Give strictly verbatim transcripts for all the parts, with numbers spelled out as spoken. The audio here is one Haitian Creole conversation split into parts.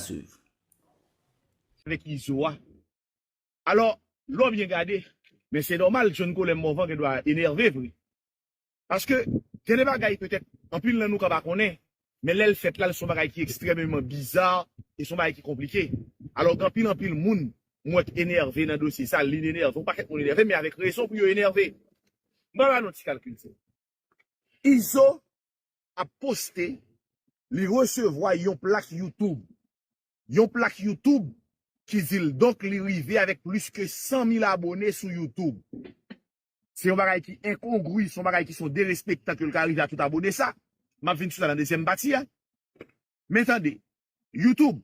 suivre. Avèk Izo a. Alò, lè w byen gade, men se nòmal, John Colem Morvan gen dwa enève vre. Paske, gen de bagay petèt, anpil nan nou ka pa konnen, men lè l fèt la, l se yon bagay ki ekstrèmeman biza, e se yon bagay ki konplike. Alò, gen anpil, anpil moun, m wè k enève nan dosye sa, li enève, yon pakèt moun enève, men avèk rezon pou yo enève. M pral ba nou ti kalkil sa. Izo ap poste, li resevwa yon plak YouTube. Yon plak YouTube ki di l, donk, li rive avèk plis ke san mil abone sou YouTube. Se yon bagay ki enkongri, se yon bagay ki se yon derespektan ke l ka rive a tout abone sa. M ap vin sou sa nan dezyèm pati a. Men tande, YouTube,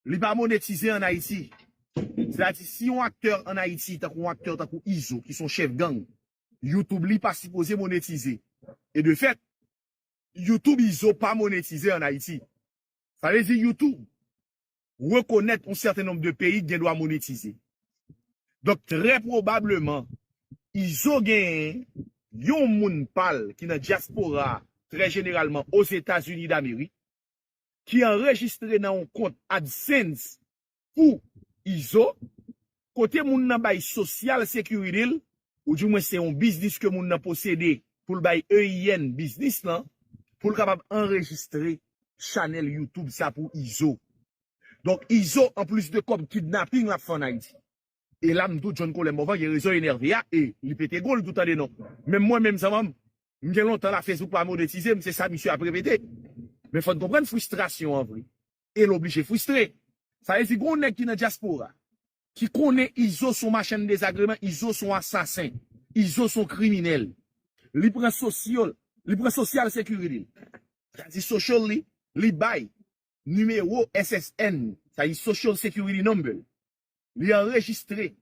li pa monetize ann Ayiti. Sètadi, si yon aktè ann Ayiti, tankou yon aktè tankou Izo, ki se yon chèf gang, YouTube li pa sipoze monetize. E de fèt, YouTube Izo pa monetize ann Ayiti. Sa vle di YouTube rekonèt yon sèten nonb de peyi ki gen dwa monetize. Donk, trè pwobableman, Izo genyen yon moun pa l ki nan dyaspora a, trè jeneralman Ozetazini Damerik, ki anrejistre nan yon kont AdSense pou Izo, kote moun nan bay Social Security l, oudimwen se yon biznis ke moun nan posede pou l bay E I N biznis lan, pou l kapab anrejistre chanèl YouTube sa pou Izo. Donk, Izo, anplis de kòb kidnaping l ap fè ann Ayiti. E la, m di w, John Colem Morvan gen rezon enève a, e li pete gwo, l di w tande non. Menm mwen menm, zanmanm, m gen lontan la Facebook pa monetize m, se sa misye ap repete. Men fò n konprann fristrasyon an vre. E l oblije fristre. Sa vle di, gen yon nèg ki nan dyaspora, ki konnen Izo se yon machann dezagreman, Izo se yon asasen, Izo se yon kriminèl. Li pran sosyo, li pran Social Security l. Sa di social li, li bay nimewo S S N, sa di Social Security Number. Li anrejistre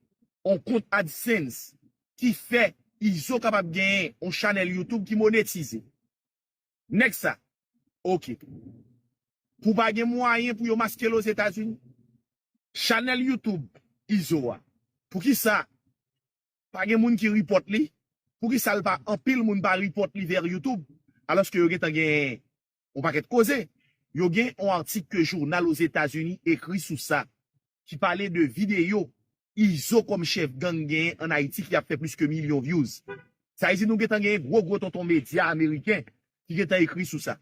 yon kont AdSense ki fè Izo kapab genyen yon chanèl YouTube ki monetize. Nèg sa, oke. Pou pa gen mwayen pou yo maske l Ozetazini, chanèl YouTube Izo a, poukisa pa gen moun ki report li? Poukisa l pa, anpil moun pa report li vè YouTube, alòske yo gentan gen yon pakèt koze? Yo gen yon atik ke jounal Ozetazini ekri sou sa, ki pale de videyo Izo kòm chèf gang genyen ann Ayiti ki ap fè plis ke milyon views. Sa vle di nou gentan genyen gwo gwo tonton medya ameriken ki gentan ekri sou sa.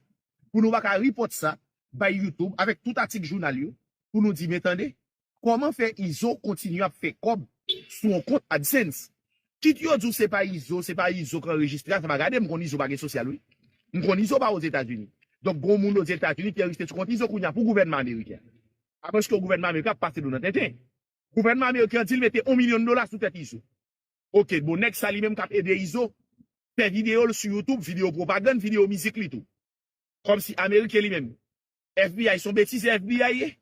Pou nou pa ka report sa bay YouTube avèk tout atik jounal yo, pou nou di, men tande, kòman fè Izo kontinye ap fè kòb sou yon kont AdSense? Kit yo di w se pa Izo, se pa Izo k anrejistre a, sa pa gade, m konn Izo pa gen sosyal, wi. M konn Izo pa Ozetazini. Donk, gen yon moun Ozetazini ki anrejistre sou kont Izo kounye a pou gouvènman ameriken. Apre ke gouvènman ameriken ap pase dlo nan tenten. Gouvènman ameriken an di l mete yon milyon dola sou tèt Izo. Oke, bon, nèg sa li menm k ap ede Izo fè videyo l sou YouTube, videyo pwopagann, videyo mizik li tou. Kòmsi ameriken li menm. F B I se yon betize F B I ye.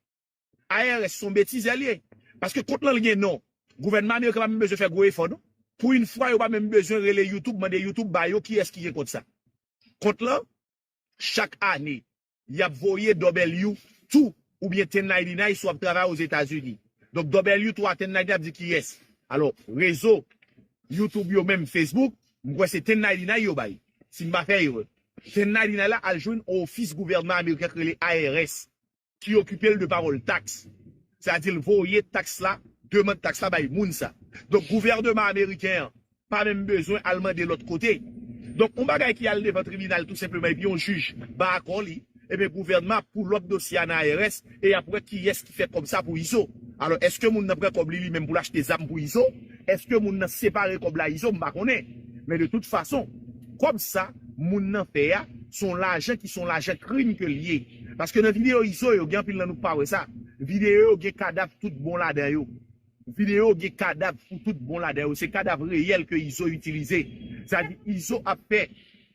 I R S se yon betize l ye. Paske kont lan l gen non. Gouvènman ameriken pa menm bezwen fè gwo efò, non. Pou yon fwa, yo pa menm bezwen rele YouTube, mande YouTube ba yo kiyès ki gen kont sa. Kont lan, chak ane, y ap voye W two oubyen ten ninety-nine si w ap travay Ozetazini. Donk, W two a ten ninety-nine ap di kiyès. Alò, rezo YouTube yo menm, Facebook, m kwè se ten ninety-nine yo bay, si m pa fè erè. Ten ninety-nine la al jwenn ofis gouvènman ameriken ki rele I R S, ki okipe l de pawòl taks. Sètadi l voye taks la, demann taks la bay moun sa. Donk, gouvènman ameriken an pa menm bezwen al mande lòt kote. Donk, yon bagay ki al devan tribinal tou senpleman, epi yon jij ba akò li, ebyen, gouvènman ap pull up dosye a nan I R S, e y ap wè kiyès ki fè kòb sa pou Izo. Alò, èske moun nan pran kòb li, li menm pou l achte zam pou Izo? Èske moun nan separe kòb la Izo? M pa konnen. Men de tout fason, kòb sa, moun nan fè a, se yon lajan ki se yon lajan krim ke l ye. Paske nan videyo Izo yo, gen anpil nan nou k pa wè sa. Videyo yo gen kadav tout bon ladan yo. Videyo gen kadav pou tout bon ladan yo. Se kadav reyèl ke Izo itilize. Sa di Izo ap fè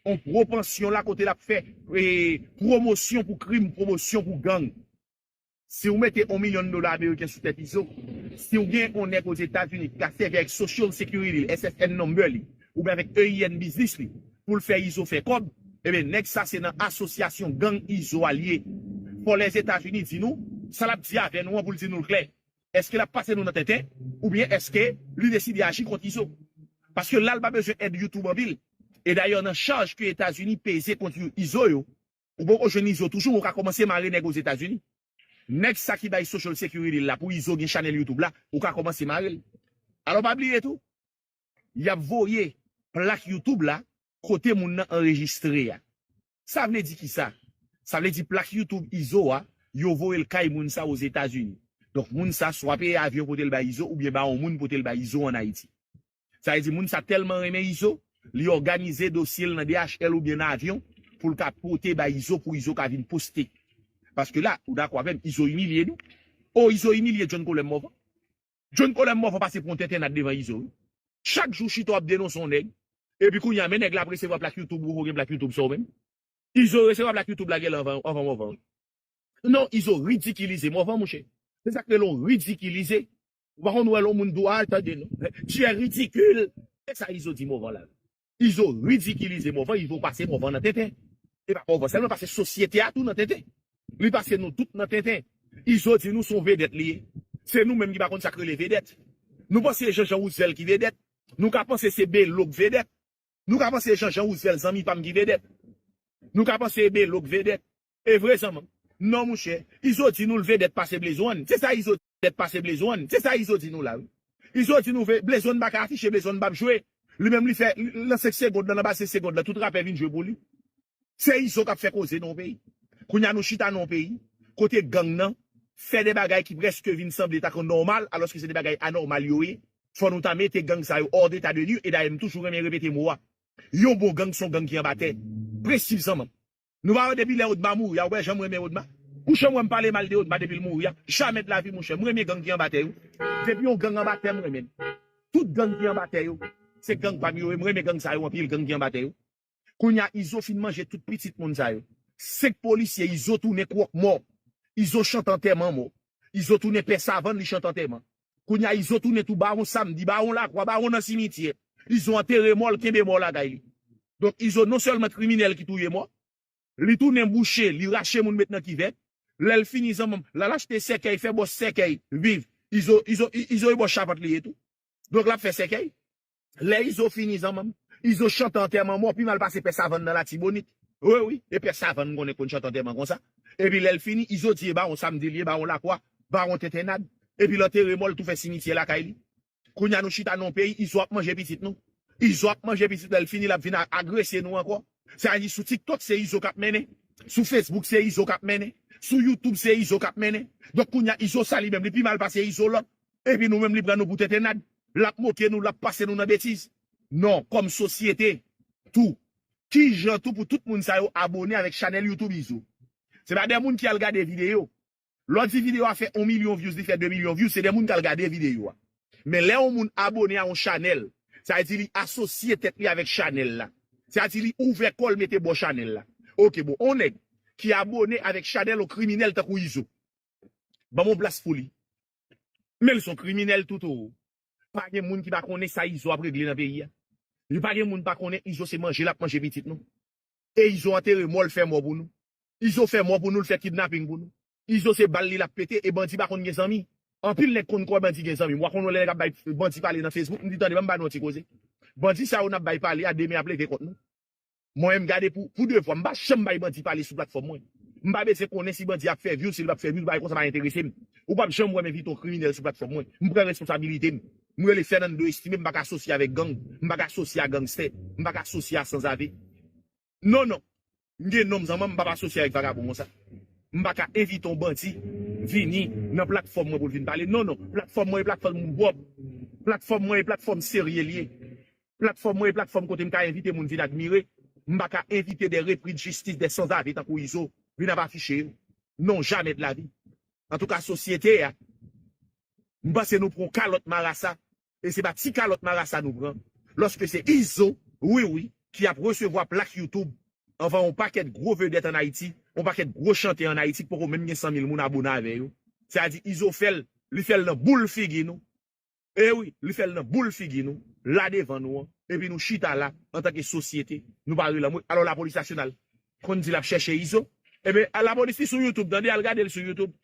yon pwopansyon la kote l ap fè, e, pwomosyon pou krim, pwomosyon pou gang. Si w mete yon milyon dola ameriken sou tèt Izo, si w gen yon nèg Ozetazini ki ka sèvi avèk Social Security, S S N number li, oubyen avèk E I N biznis li, pou l fè Izo fè kòb, ebyen, nèg sa se nan asosyasyon gang Izo a l ye. Fò Lèzetazini di nou, sa l ap di avè nou an pou l di nou l klè. Èske l ap pase nou nan tenten, oubyen èske li deside aji kont Izo? Paske la, l pa bezwen èd YouTube anpil. E dayè, nan chaj ke Etazini peze kont Izo yo, ou poko jwenn Izo toujou, men w ka kòmanse mare nèg Ozetazini. Nèg sa ki bay Social Security l la pou Izo gen chanèl YouTube la, ou ka kòmanse mare l. Alò pa bliye tou, y ap voye plak YouTube la kote moun nan anrejistre a. Sa vle di kisa? Sa vle di plak YouTube Izo a, yo voye l kay moun sa Ozetazini. Donk moun sa swa peye avyon pote l bay Izo oubyen ba yon moun pote l bay Izo ann Ayiti. Sa vle di moun sa tèlman renmen Izo, li òganize dosye l nan D H L oubyen nan avyon pou l ka pote bay Izo pou Izo ka vin poste. Paske la, ou dakò avè m, Izo imilye nou. O, Izo imilye John Colem Morvan. John Colem Morvan pase pou yon tentennad devan Izo, wi. Chak jou chita w ap denonse yon nèg. Epi kounye a, men nèg la ap resevwa plak YouTube, ou gen plak YouTube sa w menm. Izo resevwa plak YouTube la genlè anvan, anvan Morvan, wi. Non, Izo ridikilize Morvan, monchè. Se sa k rele yon ridikilize. Ou pa konn wè lè yon moun di w, a, tande non. Tu es ridicule. Se sa Izo di Morvan la. Izo ridikilize Morvan, Izo pase Morvan nan tenten. E pa Morvan sèlman, pase sosyete a tou nan tenten. Li pase nou tout nan tenten. Izo di nou se yon vedèt li ye. Se nou menm ki pa konn sa k rele vedèt. Nou panse se Jean Jean Rouzel ki vedèt. Nou ka panse se Belo k vedèt. Nou ka panse se Jean Jean Rouzel, zanmi pa m, ki vedèt. Nou ka panse se Belo k vedèt. E vre zanmi m. Non, monchè. Izo di nou l vedèt pase Blaze One. Se sa Izo vedèt pase Blaze One. Se sa Izo di nou la, wi. Izo di nou ve-, Blaze One pa ka afiche, Blaze One p ap jwe. Li menm li fè, li, nan senk segond lan, nan ba senk segond lan, tout rapè vin jwe pou li. Se Izo k ap fè koze nan yon peyi. Kounye a nou chita nan yon peyi kote gang nan fè de bagay ki prèske vin sanble tankou nòmal, alòske se de bagay anòmal yo ye. Fò nou ta mete gang sa yo hors d'état de nuire, e dayè m toujou renmen repete mo a. Yon bon gang se yon gang ki anba tè. Prensip zanmi m. Nou pa wè depi lè Odma mouri a, ou wè jan m renmen Odma? Ou janm wè m pale mal de Odma depi l mouri a? Jamè de lavi, monchè. M renmen gang ki anba tè yo. Depi yon gang anba tè, m renmen l. Tout gang ki anba tè yo, se gang pa m yo ye. M renmen gang sa yo anpil, gang ki anba tè yo. Kounye a, Izo fin manje tout pitit moun sa yo. Senk polisye, Izo tounen kwòk mò. Izo chante antèman mò. Izo tounen pè savann, li chante antèman. Kounye a, Izo tounen tou bawon samdi, bawon lakwa, bawon nan simityè. Izo antere mò l, kenbe mò lakay li. Donk, Izo non sèlman kriminèl ki touye mò, li tounen bouche, li rache moun met nan kivèt. Lè l fini, zanmi m, l al achte sèkèy, fè bòs sèkèy, viv. Izo, Izo, I-, Izo e bòs chapant li ye tou. Donk, l ap fè sèkèy. Lè Izo fini, zanmi m, Izo chante antèman mò pi mal pase pè savann nan Latibonit. Wi, wi, e pè savann m konnen konn chante antèman konsa. Epi lè l fini, Izo di e bawon samdi li ye, bawon lakwa, bawon tentennad. Epi l antere mò l tou fè simityè lakay li. Kounye a nou chita nan yon peyi, Izo ap manje pitit nou. Izo ap manje pitit, lè l fini, l ap vin a-, agrese nou ankò. Sa vle di sou TikTok, se Izo k ap mennen. Sou Facebook, se Izo k ap mennen. Sou YouTube, se Izo k ap mennen. Donk kounye a, Izo sa li menm, li pi mal pase Izo lòt. Epi nou menm, li pran nou pou tentennad. L ap moke nou, l ap pase nou nan betiz. Non, kòm sosyete, tou. Kijan tou pou tout moun sa yo abone avèk chanèl YouTube Izo? Se pa de moun ki al gade videyo. Lè w di videyo a fè yon milyon views, li fè de milyon views, se de moun k al gade videyo a. Men lè yon moun abone a yon chanèl, sa vle di li asosye tèt li avèk chanèl la. Sa vle di li ouvè kò l mete bò chanèl la. Oke, bon, yon nèg ki abone avèk chanèl yon kriminèl tankou Izo. Ban m yon plas pou li. Men l se yon kriminèl tou tou. Pa gen moun ki pa konnen sa Izo ap regle nan peyi a. Li pa gen moun pa konnen Izo se manje l ap manje pitit nou. E Izo antere mò l fè mò pou nou. Izo fè mò pou nou, l fè kidnaping pou nou. Izo se bal li l ap pete e bandi pa konn gen zanmi. Anpil nèg konn kwè bandi gen zanmi. M pa konn wè lè nèg ap bay bandi pale nan Facebook, m di tande, ban m ba nou yon ti koze. Bandi sa yo n ap bay pale a, demen ap leve kont nou. Mwen menm gade pou, pou devwa, m pa janm bay bandi pale sou platfòm mwen. M pa bezwen konnen si bandi ap fè view, si l p ap fè view, bagay konsa pa enterese m. Ou p ap janm wè m envite yon kriminèl sou platfòm mwen. M pran responsabilite m. M rele Fernando Estimé, m pa ka asosye avèk gang, m pa ka asosye a gangstè, m pa ka asosye a sanzave. Non, non. M gen non m zanmi m, m p ap asosye avèk vagabon konsa. M pa ka envite yon bandi vini nan platfòm mwen pou l vin pale. Non, non. Platfòm mwen e platfòm moun pwòp. Platfòm mwen e platfòm serye l ye. Platfòm mwen e platfòm kote m ka envite moun vin admire. M pa ka envite de repri de jistis, de sanzave tankou Izo vin ap afiche yo. Non, jamè de lavi. Antouka, sosyete a, m panse nou pran yon kalòt marasa. E se pa ti kalòt marasa nou pran. Lòske se Izo, wi, wi, ki ap resevwa plak YouTube anvan yon pakèt gwo vedèt ann Ayiti, yon pakèt gwo chantè ann Ayiti ki poko menm gen san mil moun abone avè yo. Sa di Izo fè l, li fè l nan boul figi nou. E wi, li fè l nan boul figi nou, la devan nou an. Epi nou chita la, antanke sosyete, nou pa rele anmwe. Alò lapolis nasyonal konn di l ap chèche Izo. Ebyen, lapolis li sou YouTube, tande, al gade l sou YouTube.